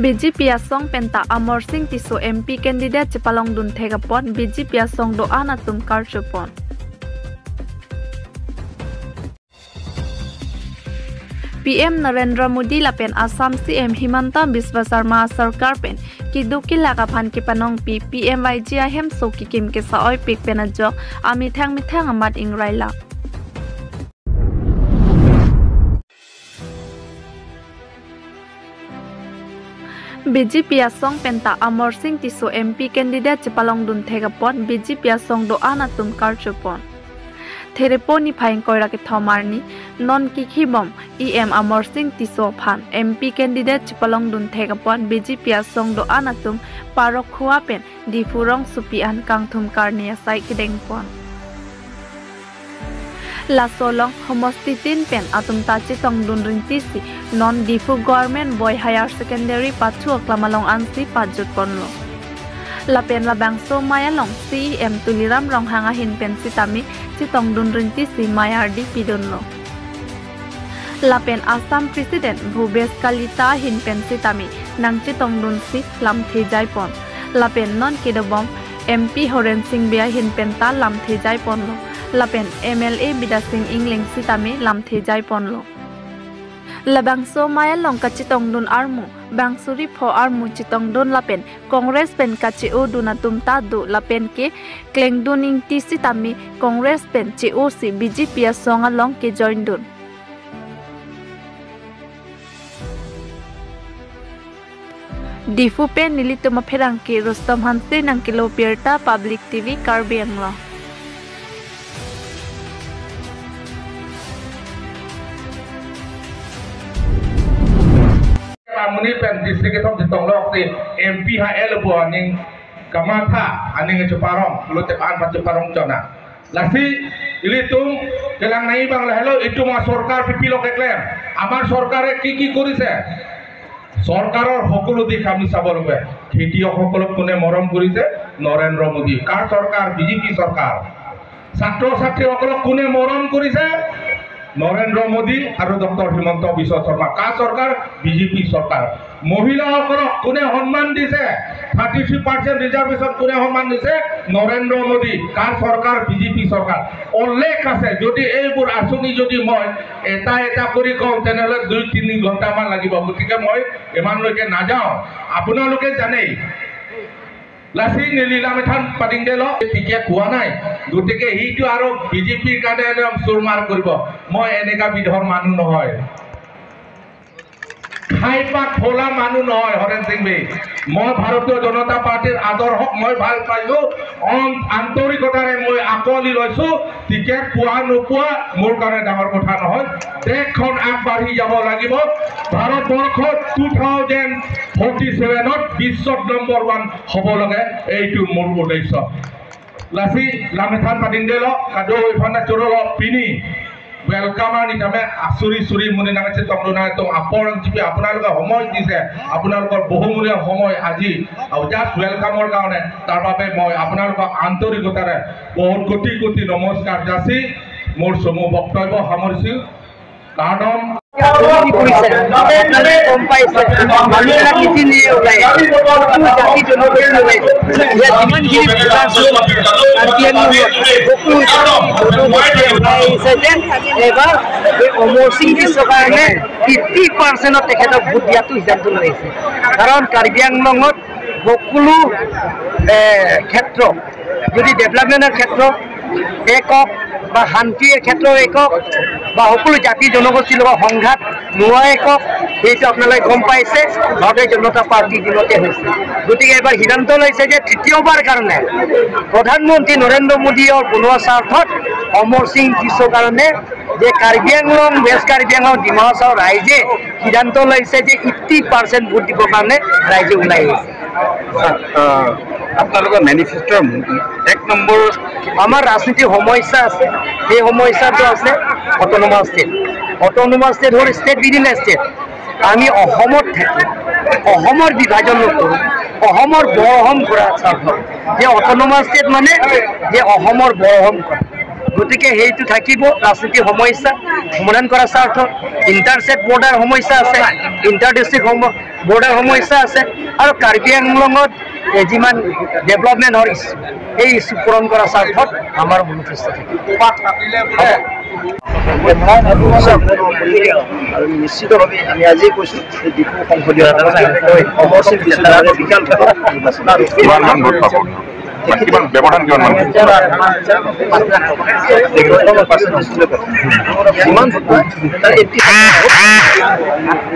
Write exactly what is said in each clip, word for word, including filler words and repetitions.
B J P asong penta Amarsing Tisso M P candidate chepalongdun thek apot B J P asong do-an atum karchopon. P M Narendra Modi lapen Assam C M Himanta Biswa Sarma asarkar pen keduk kelak aphan kepanongpi P M Y G ahemso kekim kesa-oipik pen ajok amethang methang amat ingrailak. B J P asong penta Amarsing Tisso M P candidate chepalongdun thek apot B J P asong do-an atum karchopon. Therepo niphai ingkoi ra kethom arni non kikhibom E M Amarsing Tisso aphan M P candidate chepalongdun thek apot B J P asong do-an atum Parok Khua pen Diphu rongsopi an kangthum karni asai kedengpon. Laso along homosti tin pen atum ta chetongdun rinti si non Diphu Government Boy Higher Secondary pathu aklam along ansi pajutponlo. Lapen labangso amei along C E M Tuliram Ronghang ahin pen sitame chetongdun rinti si mei ardi pidunlo. Lapen Assam President Bhupesh Kalita ahin pen sitame nangchetongdun si lamthe jaipon. Lapen non kedobom M P Horen Sing Bey ahin pen ta lamthe jaiponlo. Lapen M L A Bidya Sing Engleng sitame lamthe jaiponlo. Labangso amei along kachetongdun armu bang suri pho armu chetongdun lapen Congress pen kache-odun atum ta do lapen keklengdun ingti sitame Congress pen che-o si B J P asong along kejoindun. Diphu pen nelitum apherangke Rustom Hanse nangkelo birta Public T V Karbi Anglong. Amuni pen district kethom chetong lok si M P ha el bo aning kamatha aning cheparong, lo te pan pa cheparong chona. Lasi ilitum kelang nai bang lahelo itum a sorkar pipilo keklem. Amar sorkare ki ki korise? চৰকাৰৰ সকলো দিশ আমি চাব লাগিব। খেতিয়কসকলক কোনে মৰম কৰিছে? নৰেন্দ্ৰ মোদী। কাৰ চৰকাৰ? বিজেপি চৰকাৰ। ছাত্ৰ ছাত্ৰীসকলক কোনে মৰম কৰিছে? নৰেন্দ্ৰ মোদী আৰু ডক্টৰ হিমন্ত বিশ্ব শৰ্মা। কাৰ চৰকাৰ? বিজেপি চৰকাৰ। মহিলাসকলক কোনে সন্মান দিছে? থাৰ্টি থ্ৰী পাৰ্চেণ্ট ৰিজাৰ্ভেশ্যন কোনে সন্মান দিছে? নৰেন্দ্ৰ মোদী। কাৰ চৰকাৰ? বিজেপি চৰকাৰ। উল্লেখ আছে। যদি এইবোৰ আঁচনি যদি মই এটা এটা কৰি কওঁ, তেনেহ'লে দুই তিনি ঘণ্টামান লাগিব। গতিকে মই ইমানলৈকে নাযাওঁ। আপোনালোকে জানেই, লাচিত নীলিলাম এথান পাতিংদেল টিকেট পোৱা নাই। গতিকে সেইটো আৰু বিজেপিৰ কাৰণে একদম চুৰমাৰ কৰিব। মই এনেকা বিধৰ মানুহ নহয়। খাই পাত ফলা মানুহ নহয় হৰেণ সিং বেই। মই ভাৰতীয় জনতা পাৰ্টিৰ আদৰ্শক মই ভাল পাইছো, অন-, আন্তৰিকতাৰে মই আঁকোৱালি লৈছো। টিকেট পোৱা নোপোৱা মোৰ কাৰণে ডাঙৰ কথা নহয়। দেশখন আগবাঢ়ি যাব লাগিব। ভাৰতবৰ্ষত টু থাউজেণ্ড ফৰ্টি ছেভেনত বিশ্বত নম্বৰ ওৱান হ'ব লাগে, এইটো মোৰ উদ্দেশ্য। Lasi lam ethan patingdelo, kado-iphan na chorolo pini welcome arni tame asuri suri muni nang chetong dona to apor jipi, আপোনালোকে সময় দিছে, আপোনালোকৰ বহুমূলীয়া সময় আজি আৰু জাষ্ট ৱেলকামৰ কাৰণে, তাৰ বাবে মই আপোনালোকক আন্তৰিকতাৰে বহুত কোটি কোটি নমস্কাৰ যাচি মোৰ চমু বক্তব্য সামৰিছো। কাৰ্ডম কি কৰিছে? গম পাইছে? মানুহবিলাক নীতি নিয়ে ওলাই। জাতি জনগোষ্ঠী ওলাই। ইয়াত যিমানখিনি ভোটাৰ আছে, আৰ টি আই সকলো ওলাই আহিছে যে এইবাৰ এই অমৰ সিং বিশ্বৰ কাৰণে ফিফটি পাৰ্চেণ্টত তেখেতক ভোট দিয়াটো সিদ্ধান্ত লৈছে। কাৰণ কাৰ্বি আংলঙত সকলো, এ, ক্ষেত্ৰ, যদি ডেভেলপমেণ্টৰ ক্ষেত্ৰত এক হওক বা শান্তিৰ ক্ষেত্ৰত এক হওক বা সকলো জাতি জনগোষ্ঠীৰ লগত সংঘাত নোহোৱা এক হওক, সেইটো আপোনালোকে গম পাইছে, ভাৰতীয় জনতা পাৰ্টিৰ দিনতে হৈছে। গতিকে এবাৰ সিদ্ধান্ত লৈছে যে তৃতীয়বাৰ কাৰণে প্ৰধানমন্ত্ৰী নৰেন্দ্ৰ মোদীয়ে বনোৱা স্বাৰ্থত অমৰ সিং বিশ্বৰ কাৰণে যে কাৰ্বি আংলং, ৱেষ্ট কাৰ্বি আংলং, ডিমা হাছাও ৰাইজে সিদ্ধান্ত লৈছে যে এইট্টি পাৰ্চেণ্ট ভোট দিবৰ কাৰণে ৰাইজে ওলাই আহিছে। আহ, আপোনালোকৰ মেনিফেষ্টোৰ এক নম্বৰ আমাৰ ৰাজনীতিৰ সমস্যা আছে, সেই সমস্যাটো আছে অট'নমাছ ষ্টেট। অট'নমাছ ষ্টেট হ'ল ষ্টেট উইডিন এ ষ্টেট। আমি অসমত থাকি অসমৰ বিভাজন নকৰোঁ, অসমৰ বৰঅসম কৰাৰ স্বাৰ্থত। যে অট'নমাছ ষ্টেট মানে যে অসমৰ বৰঅসম কৰা। গতিকে সেইটো থাকিব, ৰাজনীতিৰ সমস্যা সমাধান কৰাৰ স্বাৰ্থত। ইণ্টাৰষ্টেট বৰ্ডাৰ সমস্যা আছে, ইণ্টাৰ ডিষ্ট্ৰিক্ট বৰ্ডাৰ সমস্যা আছে, আৰু কাৰ্বি আংলঙত, এ, যিমান ডেভেলপমেণ্টৰ ইছ্যু, এই ইছ্যু পূৰণ কৰাৰ স্বাৰ্থত আমাৰ মনোনিৱেশ থাকিব। আৰু নিশ্চিতভাৱে আমি আজিয়ে কৈছো যে ডিফু সংসদীয় সমষ্টিত কিছু ডাঙৰ বিকল্প নিৰ্বাচন। কিমান মান ভোট পাব? কিমান, ব্যৱধান কিমান মান? যিমান ভোট পাব, তাৰ এইটি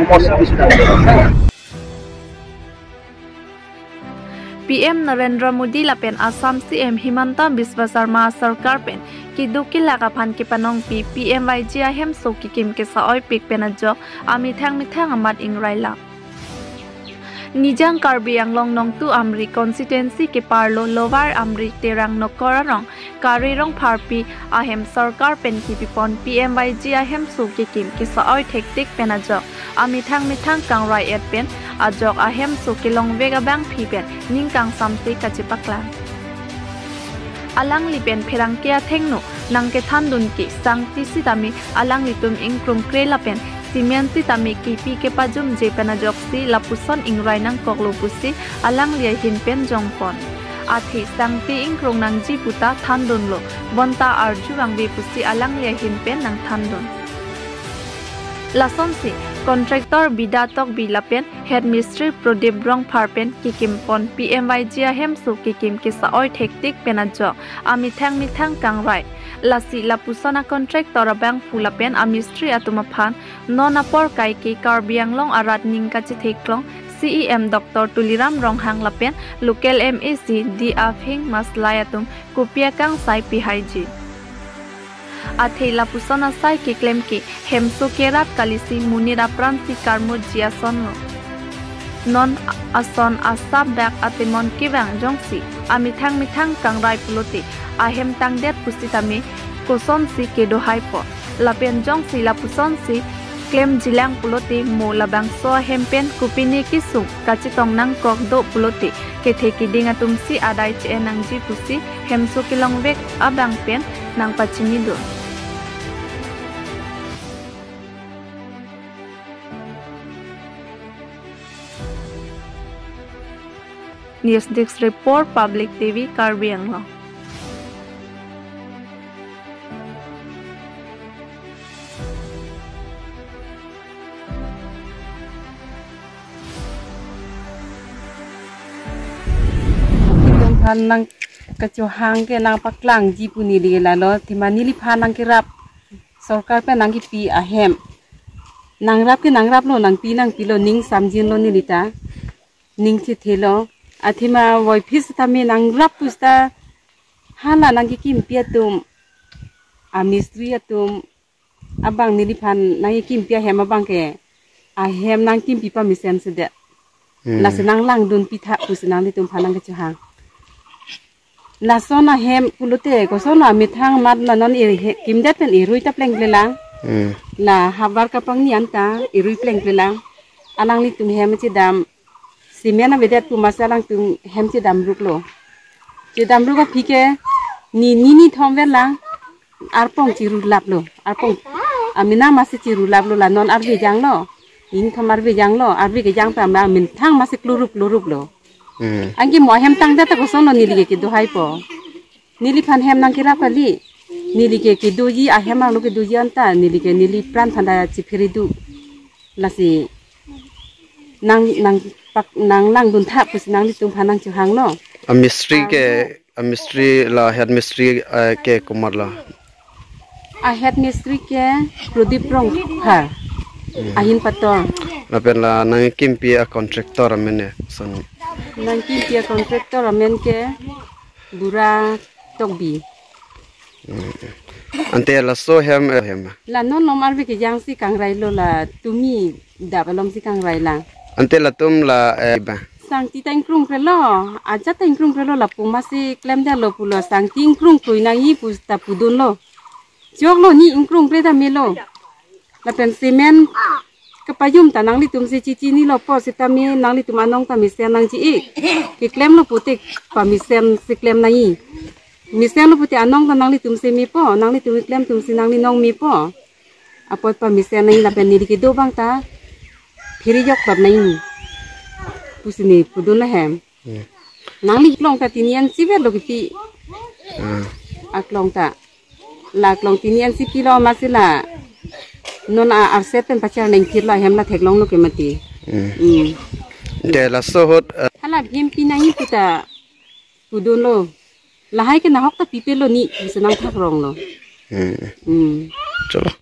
পাৰ্চেণ্ট সমষ্টিত কিছু ডাঙৰ। P M Narendra Modi lapen Assam C M Himanta Biswa Sarma asarkar pen keduk kelak aphan kepanongpi P M Y G ahemso kekim kesa-oipik pen ajok amethang methang amat ingrailang. Nijang Karbi Anglong Nongtu Amri constituency keparlo Lower Amri Terang Nokor arong Kari Rongpharpi ahem sarkar pen kepipon P M Y G ahemso kekim kesa-oi thektik pen ajok amethang methang kangrai-et pen ajok ahemso kelongvek abangpi pen ning kangsamse kachepaklang. Alangli pen pherangke athengno nangkethandun ke sangti sitame alanglitum ingkrungkre lapen cement sitame kepi kepajumje pen ajoksi lapuson ingrai nangkoklo pusi alangli ahin pen jongpon. Athe sangti ingkrung nangji puta thandunlo, bonta arju vangve pusi alangli ahin pen nangthandun. Lasonsi contractor Bida Tokbi lapen head mistri Prodip Rongphar pen kekimpon P M Y G ahemso kekim kesa-oi thektik pen ajok amethang methang kangrai. Lasi lapuson a contractor abangphu lapen amistri atum aphan non apor kaike Karbi Anglong arat ning kachetheklong C E M Doctor Tuliram Ronghang lapen local M A C D Aphing Maslai atum kopi akangsai pihaiji. Athe lapuson asai keklem ke hemso kerap kalisi monit apran si karmutji asonlo. Non ason asap dak atemon kevang jongsi amethang methang kangrai pulote ahem tangdet pusitame kosonsi kedohaipo. Lapen jongsi lapusonsi klemjilang pulote mo labangso ahem pen kopine kesung kachetong nangkok do pulote kethe keding atumsi adai che-en nangji pusi hemso kelongvek abang pen nangpachinidun. News Desk Report, Public T V, Karbi Anglong. Itum aphan nangkachohang ke nangpaklangji pu neli lalo, athema neliphan nangkerap, sorkar pen nangkepi ahem. Nangrap ke nangraplo, nangpi nangpilo, ning samjinlo nelita, ning chethelo. Athema voiphit sitame nangrap pusita hala nangkekimpi atum, amistri atum abang neliphan nangkekimpi ahem abang ke ahem nangkimpi pamesen sedet. Hmm. Lasi nanglangdun pitha pusi nanglitum aphan nangkachohang. Lason ahem pulote kosonlo amethang amat la non iri he-, kimdet pen irui ta plengplelang. Hmm. La havar kapangni anta irui plengplelang. Alanglitum hem chedam cement avedet pu masi alangtum hem chedamruklo. Chedamruk aphi ke ni, ni, ni thom verlang arpong chirulaplo. Arpong amena masi chirulaplo, la non arve janglo. Ning thom arve janglo, arve kejang ta ma methang masi klurup kluruplo. Hmm. Anke mo ahem tangdet ta kosonlo neli ke kedohaipo. Neliphan hem nangkerap kali. Neli ke kedoji ahem arlo kedoji anta neli ke neli pran aphan ta chephere do. Lasi nang, nangpak, nanglangdun tha pusi nanglitum aphan nangchohanglo. Amistri ke, amistri la head mistri, eh, ke komatlo? A head mistri ke Prodip Rongphar. Hmm. Ahin pator. Lapen la nangkimpi a contractor amen ke son? Nangkimpi a contractor amen ke Bura Tokbi. Hmm. Ante laso hem, eh, hem. La non nom arve kejangsi kangrailo, la tumi dap alomsi kangrailang. Ante latum la, eh, ba? Sangti ta ingkrungkrelo, ajat ta ingkrungkrelo, lapu masi klemdetlo pulo, sangti ingkrungkroi nangji puta pudunlo. Choklo ni ingkrungkre ta melo. Lapen cement kapajum ta nanglitumsi chechinilopo sitame nanglitum anong ta mesen nangji-ik. Keklemlo pute pamesen si klem nangji. Mesen lo puti anong ta nanglitum si mepo, nanglitum keklem atum si nangli nong mepo. Apot pamesen nangji lapen neli kedo abang ta phiri jok tor nangji pusi neli pudun lo hem. Hmm. Nangli klong ta tinian si vet lo kipi. Hmm. Aklong ta. La klong tinian si pilo masi la. Non a arset pen pachar nangkir lo hem la theklong lo ke mati. Hmm. Hmm. Te laso ahut, eh, hala hem pi nangji puta pudun lo. Lahai ke nahok ta pipe lo ni bisa nangthak rong lo. Hmm. Hmm. Chalo.